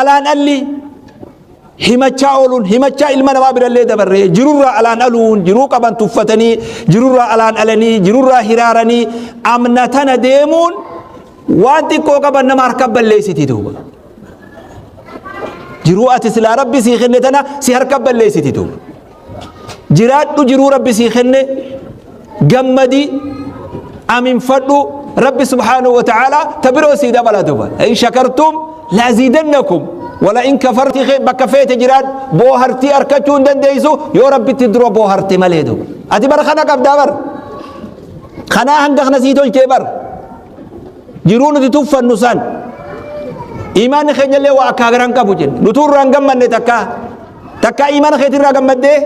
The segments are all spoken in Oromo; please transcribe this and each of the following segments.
Alaan alli himachaa ooluun, himachaa ilma namaa birallee dabarree, jirurraa alaan aluun, jiruu qaban tuffatanii, jirurraa alaan alanii, jirurraa hiraaranii, amna tana deemuun waan xiqqoo qaban nama harka balleessiti duuba. Jiruu ati silaa Rabbi sii kenne tana si harka balleessiti duuba. Jiraadhu, jiruu Rabbi sii kenne gammadi, aminfadhu. Rabbi subhaanahu wa ta'ala ta biroo sii dabala duuba. In shakartum laaziidannakum wala in kafarti. Bakka feete jiraadhu, boohartii arkachuu hin dandeessu yoo Rabbitti dura booharte malee duuba. Ati bara kana qabdaa, bar kanaa hanga kana sii tolchee bar. Jiruu nuti tuffannu san, imaanni keenyallee waa akka agaran qabu jenne, nutuu irraa hin gammanne. Takkaa takkaa imaana keetirraa gammaddee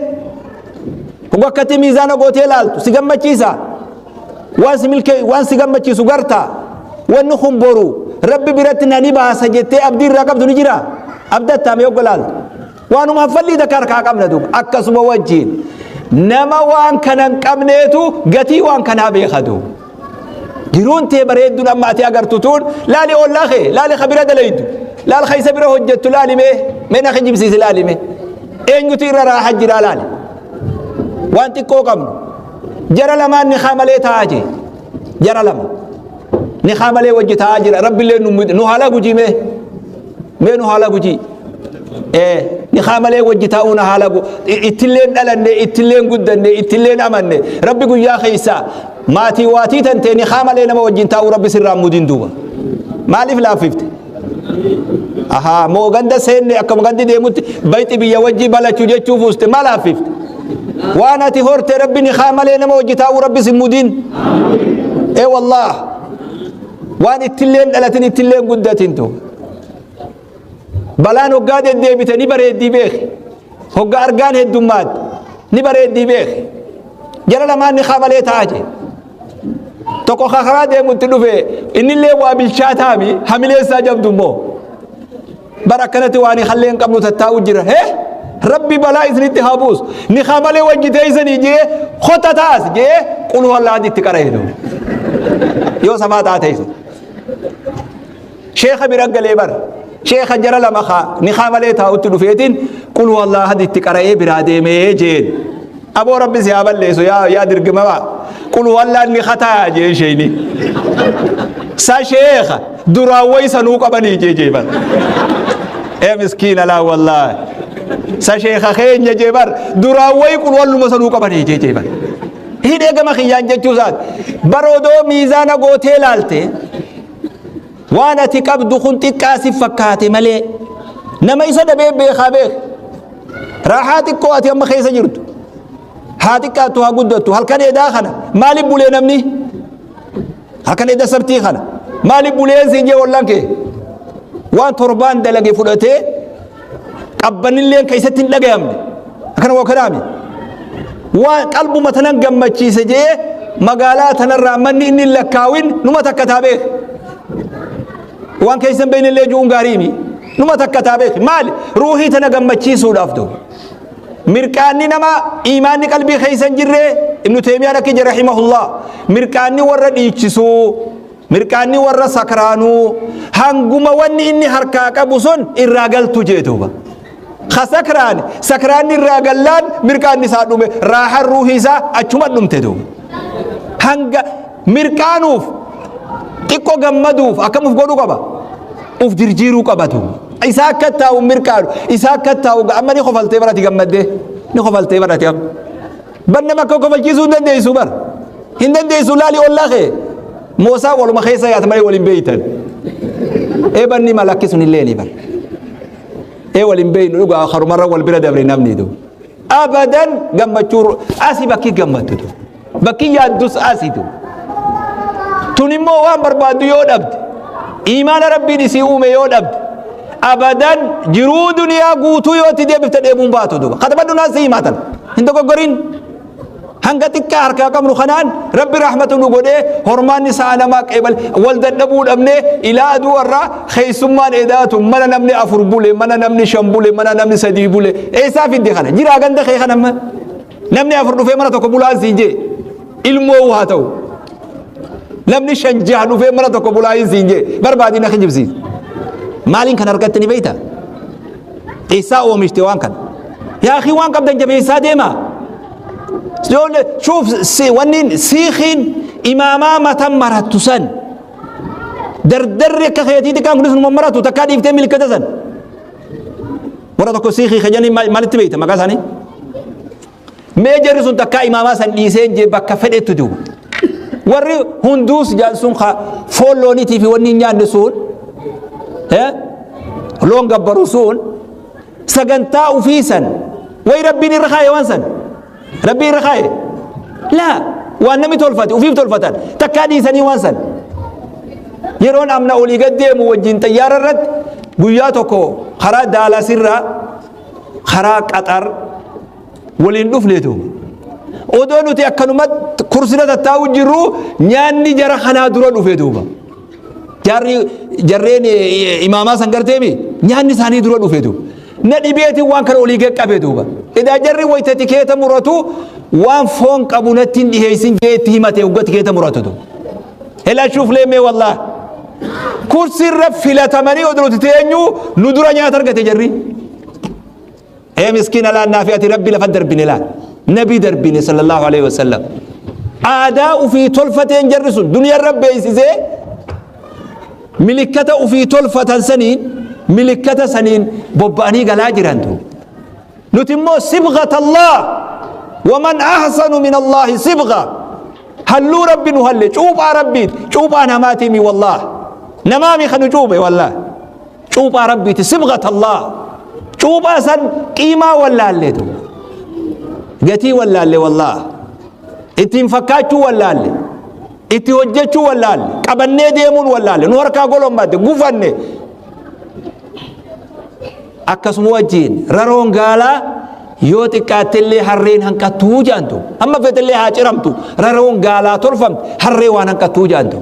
hoga akkatti miizaana gootee laaltu si gammachiisa? Waan si milkee, waan si gammachiisu gartaa? Wanni kun boru Rabbi biratti na ni baasa jettee abdii irraa qabdu ni jira? Abdattaa mee hogga laaltu? Waanuma haffallii takka harkaa qabna duuba. Akkasuma wajjiin nama waan kana hin qabneetu gatii waan kanaa beeka duuba. Jiruun tee bareedduun amma ati agartu tuun, laali ollaa kee, laali ka bira dalaydu, laal ka isa bira hojjettu, laali mee, mee na kijibsiisi, laali mee eenyutu irra raaha jira, laali. Waan xiqqoo qabnu, jara lamaan ni haa malee taa'aa jee, jara lama ni haa malee wajji taa'aa jira. Rabbillee nu haala gujii, mee mee nu haala gujii, ni haa malee wajji taa'uu na haala. Ittilleen dhalanne, ittilleen guddanne, ittilleen amanne. Rabbi guyyaa keessa maatii waatii tantee ni haa malee nama wajjin taa'uu Rabbi sirraa mudin duuba. Maaliif laaffifte? Ahaa, moo ganda seenne, akkuma gandi deemutti bayxi biyya wajji balachuu jechuu fuuste? Maa laaffifte? Waan ati horte Rabbi ni haa malee nama wajji taa'uu Rabbi sin mudin. Ee wallaah, waan ittilleen dhalatin, ittilleen guddatin tu. Balaan hoggaa deddeebite ni bareeddii beeki. Hoggaa argaan heddummaatti ni bareeddii beeki. Jara lamaan ni haa malee taa'aa jee, tokko karaa deemutti dhufe. Innillee waa bilchaataami, hamileessaa jabdu immoo bara akkanatti waan hallee hin qabnu tattaa'u jira. Hee, Rabbi balaa isinitti haa buusu, ni haa malee wajji teessanii jee, kota taas jee, qul huwallaa itti qara'e. Yoo safaa taate sheeka bira galee bara sheeka jara lama haa ni haa malee taa'utti dhufeetiin qul huwallaa itti qara'ee biraa deemee jeen. Aboo, Rabbi si haa balleessu, yaa yaa dirgimamaa, qul huwallaan ni hataa jeen. Sheeyni sa sheeka duraan way sanuu qabanii jee jee bar. Ee miskiina, laa wallaahi, sa sheeka keenya jee bar, duraan way qul walluma sanuu qabanii jee jee bar. Hidhee gama kiyyaan jechuu isaati bar. Odoo miizaana gootee laalte, waan ati qabdu kun xiqqaa si fakkaate malee nama isa dhabee beekaa beek. Raaxaa xiqqoo ati amma keessa jirtu, haa xiqqaattu haa guddattu, halkan edaa kana maaliif bulee namni? Halkan eda sabtii kana maaliif bulee siin jee wallaan kee, waan torbaan dalage fudhatee qabbanilleen keessatti hin dhagayamne. Akkana waa kanaami waan qalbuma tanan gammachiise jee, magaalaa tanarraa manni inni hin lakkaawin numa takka taa beek. Waan keessan beeynillee ju'uun gaariimi, numa takka taa beek. Maali? Ruuhii tana gammachiisuudhaaf ta'u. Mirqaanni nama iimaanni qalbii keessa hin jirre, Ibnu Teemiyaan akka jedhe rahimahullah, mirqaanni warra dhiichisuu, mirqaanni warra sakraanuu, hanguma wanni inni harkaa qabu sun irraa galtu jee duuba. Ka sakraan sakraanni irraa gallaan mirqaanni isaa dhume, raaxan ruuhii isaa achuma dhumte duuba. Hanga mirqaanuuf, xiqqoo gammaduuf akkam uf godhuu qaba? Uf jirjiiruu qaba duuba. Isaa akka taa'u mirqaanu, isaa akka taa'u. Amma ni kofaltee barati, gammaddee ni kofaltee barati. Amma bar nama akka kofalchiisuu hin dandeessu, bar hin dandeessu. Laali ollaa kee, moosaa waluma keessa yaata malee waliin beeytan. Ee, banni malakki sun illee ni bar. Ee, waliin beeynu dhugaa, karumarra wal bira dabre namni du abadan. Gammachuu asi bakki gammaddu du, bakki yaaddus asi du. Tun immoo waan barbaaddu yoo dhabde, iimaana Rabbiin isii uume yoo dhabde, abadan jiruu duniyaa guutuu yoo itti deebifte dheebuun baatu duuba. Katabadhu, naan si himaatan hin dogoggorin. Hanga xiqqaa harkaa qabnu kanaan Rabbi rahmatu nu godhee, hormaanni sa'a namaa qeebal wal dadhabuu dhabnee. Ilaa aduu irraa keessummaan edaatu mana namni afur bule, mana namni shan bule, mana namni sadii bule, eessaa fidde kana? Jiraa ganda kee kana namni afur dhufee mana tokko bulaan siin jee, ilmoo haa ta'u, namni shan jaha dhufee mana tokko bulaa siin jee, barbaadina kijibsiis. Maaliin kan argatte ni beeyta? Eessaa oomishte waan kana? Yaa akii, waan qabdan jabeessaa deema. Shuuf, wanni siikiin imaamaa matan marattu san, dardarri akka keetii xiqqaan kunis numa maratu takkaa dhiiftee milkata san. Warra tokko siikii kajanii maalitti beekta maqaa isaanii? Mee jarri sun takkaa imaamaa san dhiisee jee bakka fedhettu duuba. Warri hunduus jaan sun foon looniitii fi wanni hin nyaanne sun, loon gabbaru sun, sagantaa ufii san wayi Rabbiin irra kaaye, waan san Rabbiin irra kaaye laa, waan namni tolfate ufiif tolfatan takkaa dhiisanii waan san. Yeroon amna olii gad deemu wajjin xayyaara irratti guyyaa tokko karaa Daalasirraa karaa Qaxar waliin dhufneetu, odoo nuti akkanumatti kursira tattaa'u jirru, nyaanni jara kanaa dura dhufe duuba. Jarri jarreen imaamaa san garteemi, nyaanni isaanii dura dhufe duuba. Na dhibeetiin waan kana olii qabe duuba. Edaa jarri wayita tikeeta muratu waan foon qabu natti hin dhiheessin jee itti himate hogga tikeeta muratu duuba. Helaa shuuf leemmee, wallah. Kursirra filatamanii odoo nuti teenyu nu dura nyaata argate jarri. Ee miskiina, laannaa fi ati Rabbi lafa darbine laal. Nabi darbine sallallahu alaihi wasallam. Aadaa ufii tolfateen jarri sun duniyarra beeksisee, milikkata ufii tolfatan saniin, milikkata saniin bobba'anii galaa jirantu. Nuti immoo sibghat Allah waman ahsanu min Allahi sibgha, halluu Rabbi nu halle, cuuphaa Rabbiit, cuuphaa namaatiimi, wallah namaami kanu cuuphe, wallah cuuphaa Rabbiiti, sibghat Allah. Cuuphaa san qiimaa wallaalleetu, gatii wallaalle, wallah ittiin fakkaachuu wallaalle, itti hojjechuu wallaalle, qabannee deemuun wallaalle, nu harkaa golommadde, gufanne. Akkasuma wajjiin raroon gaalaa yoo xiqqaattellee harreen hanqattuu jaantu, hamma feetellee haa ciramtu, raroon gaalaa tolfamte harree waan hanqattuu jaantu.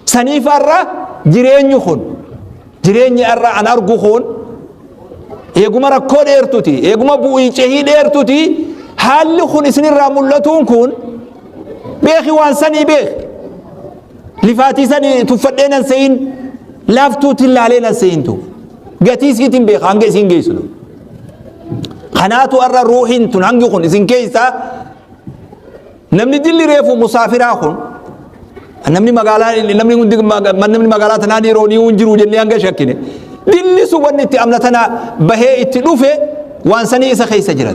Saniif har'a jireenyi kun, jireenyi har'a an argu kun, eeguma rakkoo dheertuti, eeguma bu'ii cehii dheertuti. Haalli kun isinirraa mul'atuun kun beeki, waan sanii beeki. Lifaatii sanii tuffadhee nan se'in, laaftuutiin laalee nan se'intu, gatii isiitiin beeka hanga isin geessitu. Kanaatu har'a ruuhiin tun hangi kun isin keessaa namni dilli reefu musaafiraa kun, namni magaalaa, namni hundi, namni magaalaa tanaa yeroo ni hin jiru jennee hanga shakkine, dilli sun wanni itti amna tana bahee itti dhufe waan sanii isa keessa jira.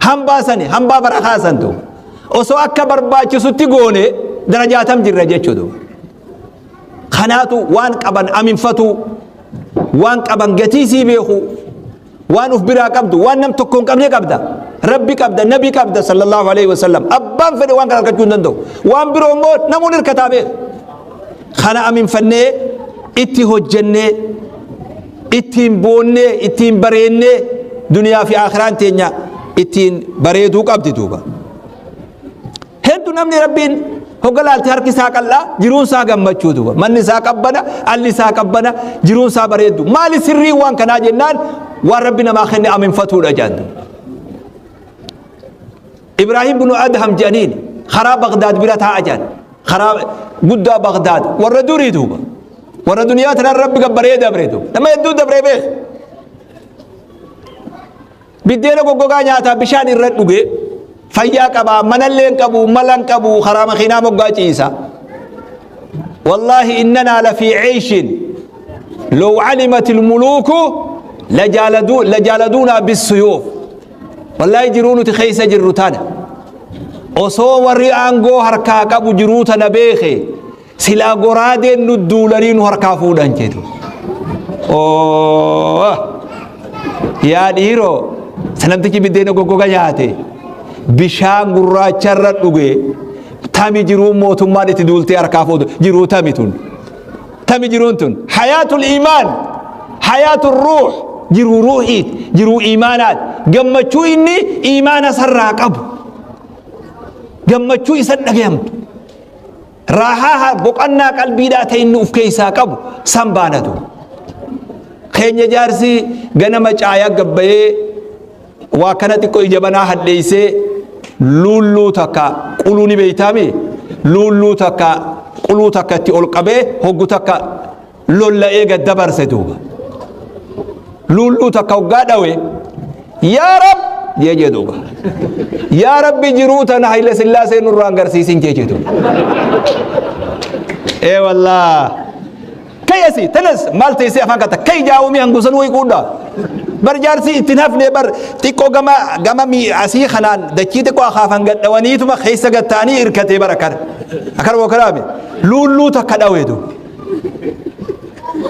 Hambaa sani, hambaa barakaa santu osoo akka barbaachisutti goone darajaatam jirra jechuudha. Kanaatu waan qaban aminfatu, waan qaban gatii sii beeku, waan uf biraa qabdu, waan nam tokko hin qabne qabda. Rabbi qabda, Nabi qabda sallallahu alaihi wasallam. Abbaan fedhe waan kana argachuu hin danda'u. Waan biroo immoo namuun hirkataa beeku. Kana aminfannee itti hojjennee, ittiin boonnee, ittiin bareennee, duniyaa fi akiraan teenya ittiin bareeduu qabdi duuba. Hedduu namni Rabbiin hogga laalte harki isaa qal'aa, jiruun isaa gammachuu duuba. Manni isaa qabbana, alli isaa qabbana, jiruun isaa bareeddu. Maali sirriin waan kanaa jennaan, waan Rabbi namaa kenne aminfatuudha jaantu. Ibraahim bunu Adham jedhaniin karaa Bagdaad bira taa'a jedhan. Karaa guddaa Bagdaad warra durii duuba. Warra duniyaa tanaan Rabbi gabbaree dabre duuba. Nama hedduu dabree beek. Biddeena goggogaa nyaataa bishaan irra dhuge, fayyaa qabaa, manallee hin qabu, mala hin qabu, karaa makiinaa moggaa ciisa. Wallaahi innanaa lafii ceeshin low calimat ilmuluuku lajaaladuunaa bissuyuuf. Wallaahi jiruu nuti keessa jirru tana osoo warri aangoo harkaa qabu jiruu tana beeke, silaa goraadeen nu duulanii nu harkaa fuudhan jedhu. Yaa dhiiroo, sanamtichi biddeena goggoga nyaate bishaan gurraacharra dhuge tami jiruu mootummaan itti duultee harkaa fuutu jiruu tami tun? Tami jiruun tun? Hayaatul iimaan, hayaatul ruux, jiruu ruuxiit, jiruu iimaanaat. Gammachuu inni iimaana sarraa qabu, gammachuu isan dhagayamtu, raahaa boqannaa qalbiidhaa ta'e inni uf keessaa qabu san baanatu. Keenya jaarsi ganama caayaa gabbayee waa kana xiqqoo ija banaa hadheessee, luulluu takka quluu ni beeytaami, luulluu takka quluu takka itti ol qabee hoggu takka lolla'ee gad dabarse duuba. Luulluu takka hoggaa dhawe yaa rab jee jee duuba. Yaa rabbi jiruu tana Haile Sillaasee nurraa hin garsiisin jee jee duuba. Ee wallaa. Kai asii tanas maal teessee afaan kata kai jaawumii hangusan wayii quudha. Bar jaarsi ittiin hafne bar xiqqoo gama gama asii kanaan dachii xiqqoo akaafan gadhawaniituma keessa gattaanii hirkatee bara akkana. Akkana boo karaame luulluu takka dhawee duuba.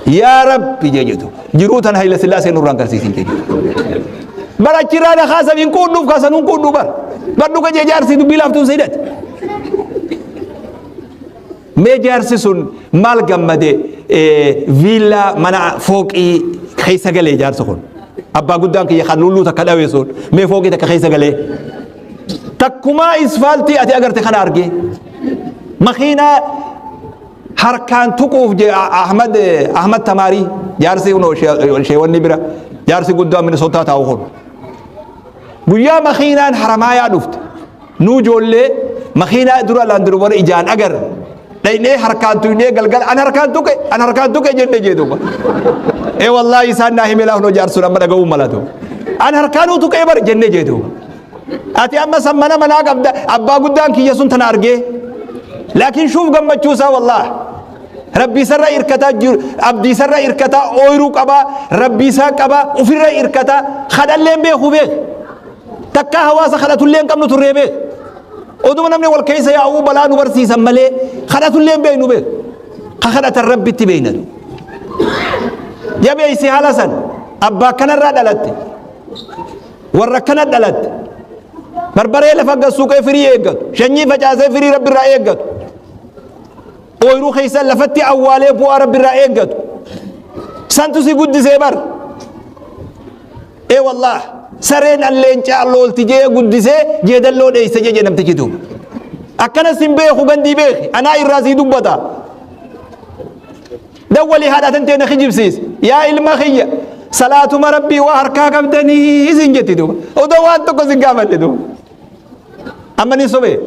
Yaa Rabbi jee jedhu jiruu tan Hayila Sillaasee nurraan garsiisin jee jedhu. Bar achirraa na kaasan hin quudhuuf kaasan hin quudhu bar. Bar dhuga jee jaarsi dubbii laaftuun seedhate. Mee jaarsi sun maal gammade viillaa mana fooqii keessa galee jaarsi kun. Abbaa guddaan kiyya kan lulluu takka dhawe sun mee fooqii takka keessa galee. Takkumaa isfaaltii ati agarte kana argee. Makiinaa harkaan tuquuf je Ahmad Ahmad Tamaarii jaarsi kunoo sheewanni bira jaarsi guddaa Minisootaa taa'u kun. Guyyaa makiinaan haramaayaa dhufte. Nuu ijoollee makiinaa dura laandiroovara ijaan agarre. Dhaynee harkaan tuqnee galgala an harkaan tuqe an harkaan tuqe jenne jee duuba. Ee wallaahi isaan naa himee laafnoo jaarsuun amma dhaga'uu malatu. An harkaanuu tuqee bar jenne jee duuba. Ati amma san mana manaa qabda abbaa guddaan kiyya sun tana argee. Laakiin shuuf gammachuu isaa wallaahi. Rabbii isarra irkataa jiru abdii isarra irkataa ooyiruu qabaa rabbii isaa qabaa ofirra irkataa kadhalleen beeku beek. Takkaa hawaasa kadhatullee hin qabnu turree beek. Oduma namni wal keessa yaa'uu balaa nu barsiisan malee kadhatullee hin beeknu beek. Ka kadhatan rabbitti beekna. Jabeessi haala san abbaa kanarraa dhalatte. Warra akkana dhalatte. Barbaree lafa gad suuqee firii eeggatu. Shanyii facaasee firii rabbi irraa eeggatu. Ooyiruu keessa lafatti awwaalee bu'aa rabbi irraa eeggatu. Santu si guddisee bar. Ee wallaah sareen alleencaa loolti jee guddisee jeedalloo dheeyse jee namtichi duuba. Akkana sin beeku gandii beeki anaa irraa sii dubbata. Dawwali haadha tantee na kijibsiisi. Yaa ilma kiyya salaatuma rabbii waa harkaa qabdanii isin jetti duuba. Odoo waan tokko sin gaafanne duuba. Amma ni sobee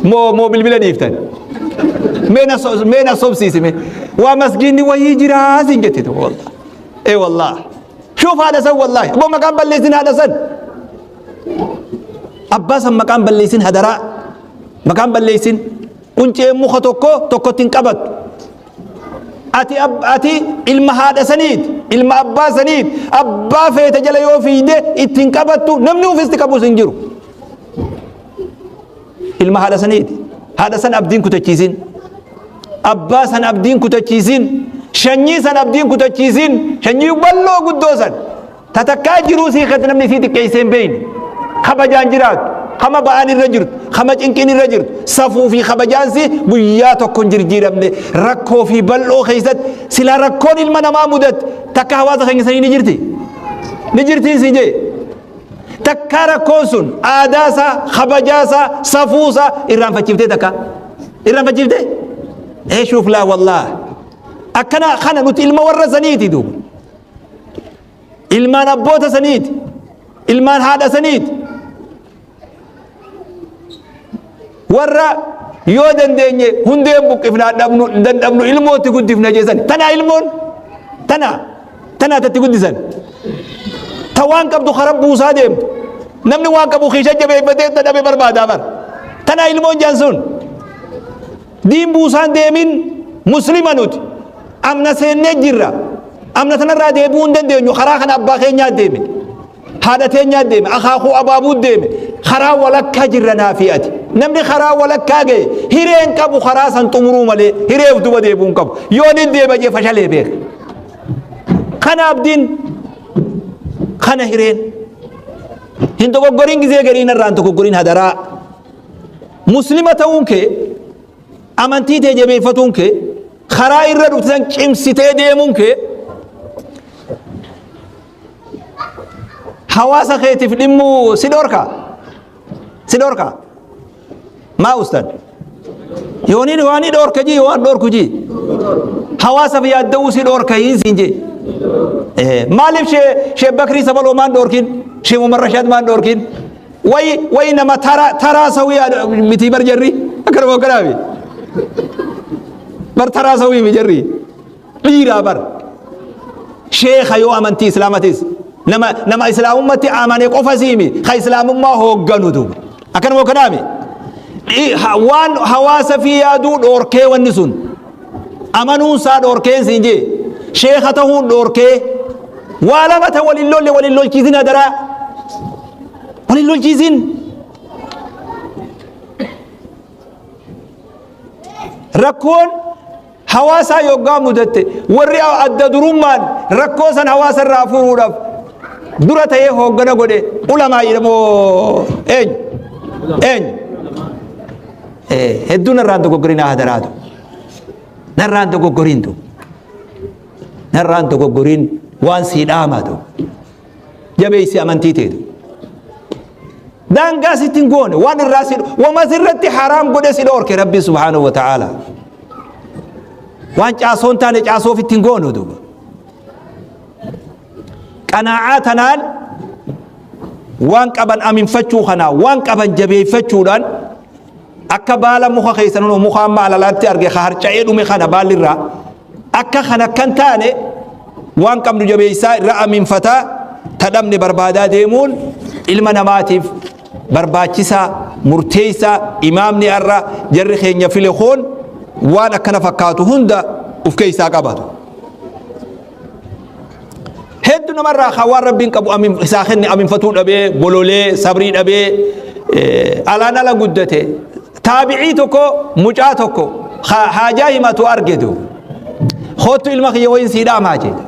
moo moo bilbila dhiiftan. Mee na sobsiisi mee. Waa masgiinni wayii jiraa sin jetti duuba wallah. Ee wallah. Shuuf haadha san wallahi. Aboo maqaan balleessin haadha san. Abbaa san maqaan balleessin hadaraa. Maqaan balleessin. Qunceen muka tokko tokkotti hin qabattu. Ati ati ilma haadha saniiti, ilma abbaa saniiti. Abbaa feete jala yoo fiigde itti hin qabattu namni ofisti qabus hin jiru. Ilma haadha saniiti. Haadha san abdiin kutachiisin. Abbaa san abdiin kutachiisin. Shanyii san abdiin kutachiisin. Shanyii balloo guddoo san. Ta takkaa jiruu sii keessa namni isii xiqqeessee hin beekne. Kabajaan jiraattu. Kama ba'aan irra jirtu. Kama cinqiin irra jirtu. Safuu fi kabajaan si guyyaa tokko hin jirjiiramne. Rakkoo fi bal'oo keessatti silaa rakkoon ilma namaa mudatte takka hawaasa keenya sanii ni jirti. Ni jirti si jee. Takkaa rakkoon sun aadaa isaa, kabajaa isaa, safuu isaa irraanfachiiftee takka. Irraanfachiiftee? Ee shuuf laa wallaah. Akkana kana nuti ilma warra saniiti duuba. Ilmaan abboota saniiti. Ilmaan haadha saniiti. Warra yoo dandeenye hundeen buqqifnaa dhabnu dandhabnu ilmootti guddifna jeessan. Tanaa ilmoon tanaa tanaa tatti guddisan. Ta waan qabdu kara buusaa deemtu. Namni waan qabu kiisha jabeeffatee ta dhabe barbaadaa bara. Tanaa ilmoon jaan sun. Diin buusaan deemin muslima nuti. Amna seennee jirra. Amna tanarraa deebi'uu hin dandeenyu. Karaa kana abbaa keenyaa deeme. Haadha teenyaa deeme. Akaakuu abaabuu deeme. Karaa walakkaa jirra naafii ati. Namni karaa walakkaa ga'e hireen qabu karaa san xumuruu malee hiree of duba deebi'uu hin qabu. Yoo ni deema jee fashalee beeka. Kana abdiin kana hireen. Hin dogoggoriin gizee garii narraa hin dogoggoriin hadaraa. Muslima ta'uun kee amantii tee jabeeffatuun kee karaa irra dhufte san cimsitee deemuun kee hawaasa keetiif dhimmuu si dhorka si dhorka maa ustan yooniin waan ni dhorka jii waan dhorku jii hawaasaaf yaadda'uu si dhorka hin siin jee maaliif shee Bakrii Sabaloo maan dhorkin shee Umar Rashaad maan dhorkin Way way nama tara taraa sawii mitii bar jarri akkanuma akkanaafi bar taraa sawii mi jarri dhiiraa bar Sheekha yoo amantii islaamatis nama nama islaamummatti amane qofa siimi ka islaamummaa hoogganu duuba. Akkanuma kanaami waan hawaasa fi yaaduu dhoorkee wanni sun amanuun isaa dhoorkeen siin jee sheekha tahuun dhoorkee waa lama ta walin lolle walin lolchiisin hadaraa walin lolchiisin. Rakkoon hawaasaa yoggaa mudatte warri adda durummaan rakkoo san hawaasa irraa furuudhaaf dura ta'ee hooggana godhe ulamaa jedhamoo eenyu? Eenyu? Hedduu narraan dogoggorinaa hadaraatu. Narraan dogoggorintu. Narraan dogoggorin waan sii dhaamatu. Jabeessi amantii teetu. Daangaa sitti hin goone waan irraa si wama sirratti haraam godhe si dhoorke Rabbi subhaanahu wa ta'ala. Waan caasoo hin taane caasoo ofitti hin goonu duuba. Qanaa'aa tanaan waan qaban aminfachuu kanaa waan qaban jabeeffachuudhaan akka baala muka keessa nunu muka amma alalaatti arge ka harca'ee dhume kana baalli irraa akka kana kan taane waan qabnu jabeessaa irra aminfataa tadhabne barbaadaa deemuun ilma namaatiif barbaachisaa murteessaa. Imaamni har'a jarri keenya file kun waan akkana fakkaatu hunda uf keessaa qabatu. Hedduu namarraa kan waan rabbiin qabu isaa kenne aminfatuu dhabee bololee sabrii dhabee alaan ala guddate. Taabicii tokko mucaa tokko haajaa himatu argetu koottu ilma kiyya wayin sii dhaamaa jedhe.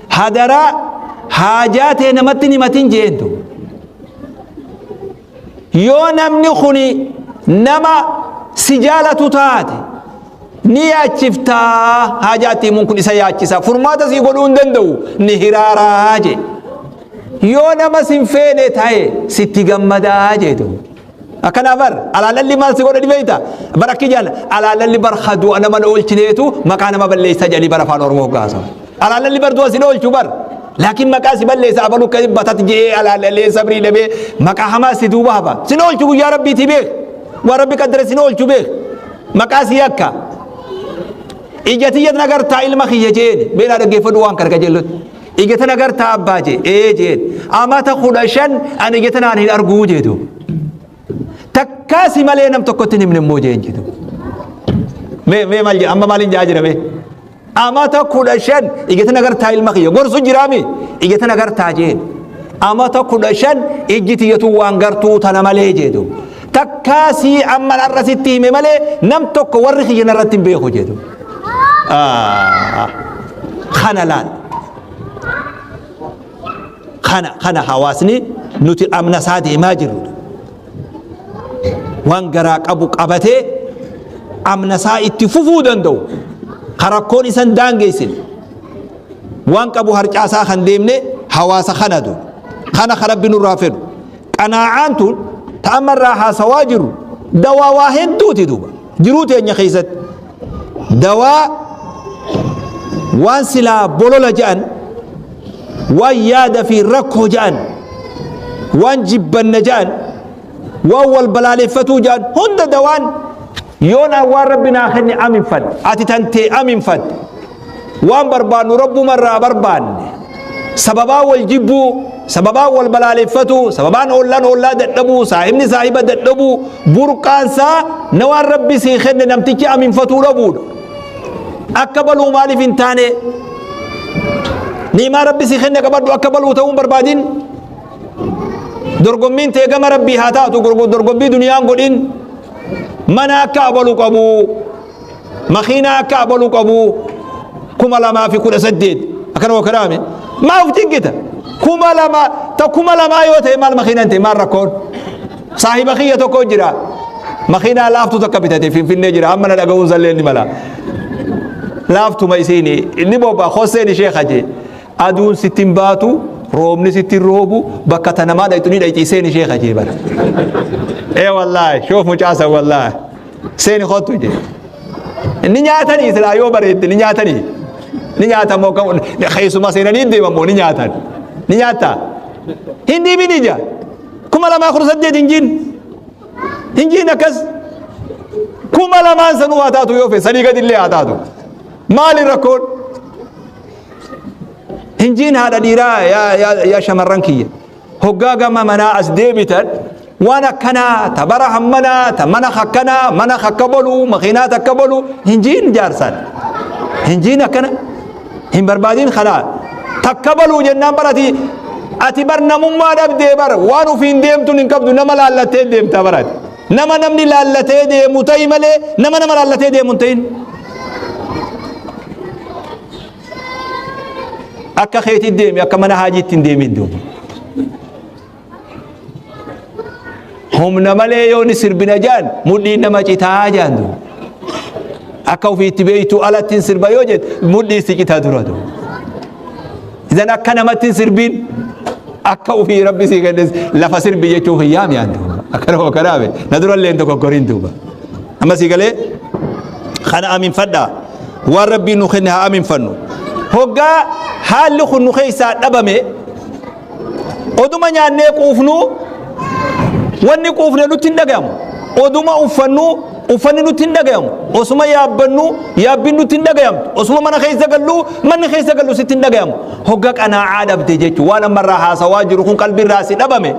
Hadaraa haajaa tee namatti hin himatin jeentu. Yoo namni kuni nama si jaalatu taate ni yaachiftaa, haajaa itti himuun kun isa yaachisa, furmaata sii godhuu hin danda'u, ni hiraaraa jee. Yoo nama sin feene ta'e sitti gammadaa jeetu. Akkana bar alaalalli maal si godha dhibeeyta bar akki jaan alaalalli bar du'a nama oolchineetu maqaa nama balleessa jedhanii bar afaan Oromoo gaasa. Alaalalli bar du'a sin oolchu bar. Laakiin maqaa si balleessa abalu akka batat je'ee alaalallee sabrii dhabee maqaa hamaa si duuba hafa. Sin oolchu guyyaa rabbiitii beek. Waan rabbi qaddare sin oolchu beek. Maqaa si yakka. Ija tiyya nagartaa ilma kiyya jeen beelaa dhaggeeffadhu waan kana qajeellotti. Ija tana gartaa abbaa jee ee jeen amata 15 ani ija tanaan hin arguu jeetu. Takkaa si malee nam tokkotti hin himne immoo jeen jeetu. Mee mee maal amma maaliin jaa jira mee? Amata 15 ija tana gartaa ilma kiyya gorsu jiraami ija tana gartaa jeen. Amata 15 ijji tiyyatu waan gartuu tana malee jeetu. Takkaa sii amma har'a sitti hime malee nam tokko warri kiyya narratti hin beeku jeetu. Kana laal. Kana kana hawaasni nuti amna isaa deemaa jirru. Waan garaa qabu qabatee amna isaa itti fufuu danda'u. Karakkoon isan daangeessine. Waan qabu harcaasaa kan deemne hawaasa kanatu. Kana kan rabbi nurraa fedhu. Qanaa'aan tun ta amma irraa haasawaa jirru dawaa waa hedduuti duuba. Jiruu teenya keessatti. Dawaa waan silaa bolola je'an, waan yaada fi rakkoo je'an, waan jibbanna je'an, waan wal balaaleffatuu je'an hunda dawaan yoon an waan rabbi naa kenne aminfadhe, ati tantee aminfadhe, waan barbaannu rabbumarraa barbaanne, sababaa wal jibbuu, sababaa wal balaaleffatuu, sababaan ollaan ollaa dadhabuu, saahibni saahiba dadhabuu burqaansaa na waan rabbi sii kenne namtichi aminfatuu dhabuudha. Akka baluu maaliif hin taane? Ni'imaa rabbi sii kenne qabadhu, akka baluu ta'uu hin barbaadin. Dorgommiin tee gama rabbii haa taatu, dorgommii duniyaan godhin. Mana akka abalu qabu, makiinaa akka abalu qabu, 2018 akkana karaame maa uf cinqita? 2000 ta 2000 yoo ta'e maal makiinaan ta'e maal rakkoon? Saahiba kiyya tokko jira, makiinaa laaftuu takka bitate, Finfinnee jira, amma na dhaga'uun sallee ni mala. Laaftuma isiini inni bobbaa hosseen ishee kaje aduun sitti hin baatu, roobni sitti hin roobu, bakka ta namaa dhayxu ni dhayxi seen ishee kajee bara. Ee wallaahi shoof mucaasa wallaahi seeni kottu jee. Ni nyaatanii silaa yoo bareedde ni nyaatanii. Ni nyaatan moo keessuma seenanii deeman moo ni nyaatan. Ni nyaattaa. Hin dhiibin ija. 2018 hin jiin. Hin jiin akkas. 2000n sanuu haa taatu yoo fe'e sanii gadi illee haa taatu. Maali rakkoon? Hinjiin haadha dhiiraa yaa yaa yaa shamarran kiyya. Hoggaa gama manaa as deebitan waan akkanaa ta bara hammanaa ta mana akkanaa mana akka bolu makiinaa takka bolu hinjiin jaarsaan. Hinjiin akkana hin barbaadiin kanaa takka baluu jennaan barati ati bar namummaa dhabdee bar waan ofiin deemtuun hin qabdu nama laallattee deemta barati. Nama namni laallatee deemu ta'i malee nama nama laallatee deemu hin ta'in. Akka keetii deemi akka mana haajiitti hin deemin duuba. Humna malee yoo ni sirbina jaan mudhiin nama citaa jaan duuba. Akka ofiitti beektu alatti hin sirba yoo jette mudhii si citaa dura duuba. Idan akka namatti hin sirbiin akka ofii rabbi sii kennes lafa sirbi jechuuf hin yaami aan duuba. Akkana kanaaf na dura illee hin dogoggoriin duuba. Amma sii galee kana aminfadhaa waan rabbiin nu kenne haa aminfannu. Hoggaa haalli kun nu keessaa dhabame oduma nyaannee quufnu wanni quufne nutti hin dhagayamu. Oduma uffannu uffanni nutti hin dhagayamu. Osuma yaabbannu yaabbiin nutti hin dhagayamtu. Osuma mana keessa gallu manni keessa gallu sitti hin dhagayamu. Hogga qanaa'aa dhabde jechuun waan ammarraa haasawaa jiru kun qalbiirraa si dhabame.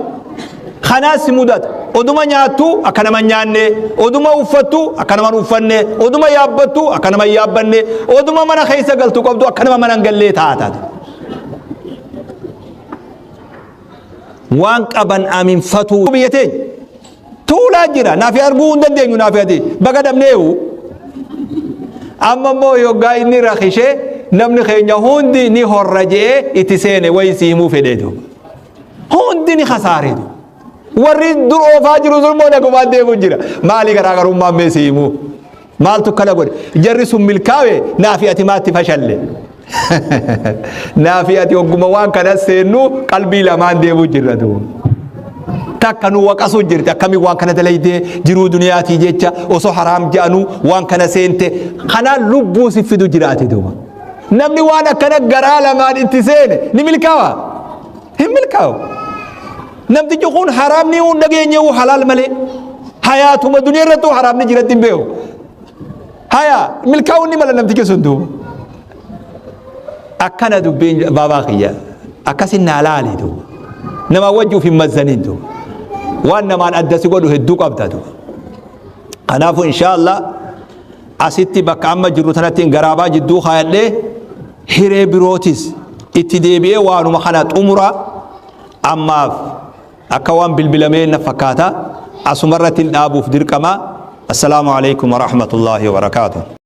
Kanaas si mudata. Oduma nyaattu akka nama hin nyaanne, oduma uffattu akka nama hin uffanne, oduma yaabbattu akka nama hin yaabbanne, oduma mana keessa galtu qabdu akka nama mana hin gallee taata. Waan qaban aminfatuu. Biyya teenya tuulaa jira naafi arguu hin dandeenyu naafi ati baga dhabneewu. Amma immoo yoggaa inni rakishee namni keenya hundi ni horra je'ee itti seene wayi si himuu fedhee duuba. Hundi ni kasaaree duuba. Warri dur oofaa jiru sun immoo nagumaan deemu jira. Maali garaagarummaan mee si himuu? Maaltu kana godhe? Jarri sun milkaawe naafi ati maatti fashalle. Naafi ati hogguma waan kana seennu qalbii lamaan deemuu jirra duuba. Takka nu waqasuu jirti akkamiin waan kana dalaydee jiruu duniyaatii jecha osoo haraam je'anuu waan kana seente kanaan lubbuu si fidu jiraate duuba. Namni waan akkana garaa lamaan itti seene ni milkaawa? Hin milkaawu. Namtichi kun haraamni hin dhageenye halaal malee hayaatuma duniyaa irrattuu haraamni jiratti hin beeku. Haya milkaa'uun ni mala namtichi sun duuba. Akkana dubbiin baabaa kiyya akkasin naa laali duuba. Nama wajjuuf hin mazzaniin duuba. Waan namaan adda si godhu hedduu qabda duuba. Kanaafuu inshaallah asitti bakka amma jirru tanatti garaabaa jidduu kaayadhee hiree birootis itti deebi'ee waanuma kana xumura ammaaf akka waan bilbilamee na fakkaata asumarratti dhaabuuf dirqama. Assalaamu alaikum warahmatullaahi wabarakaatuh.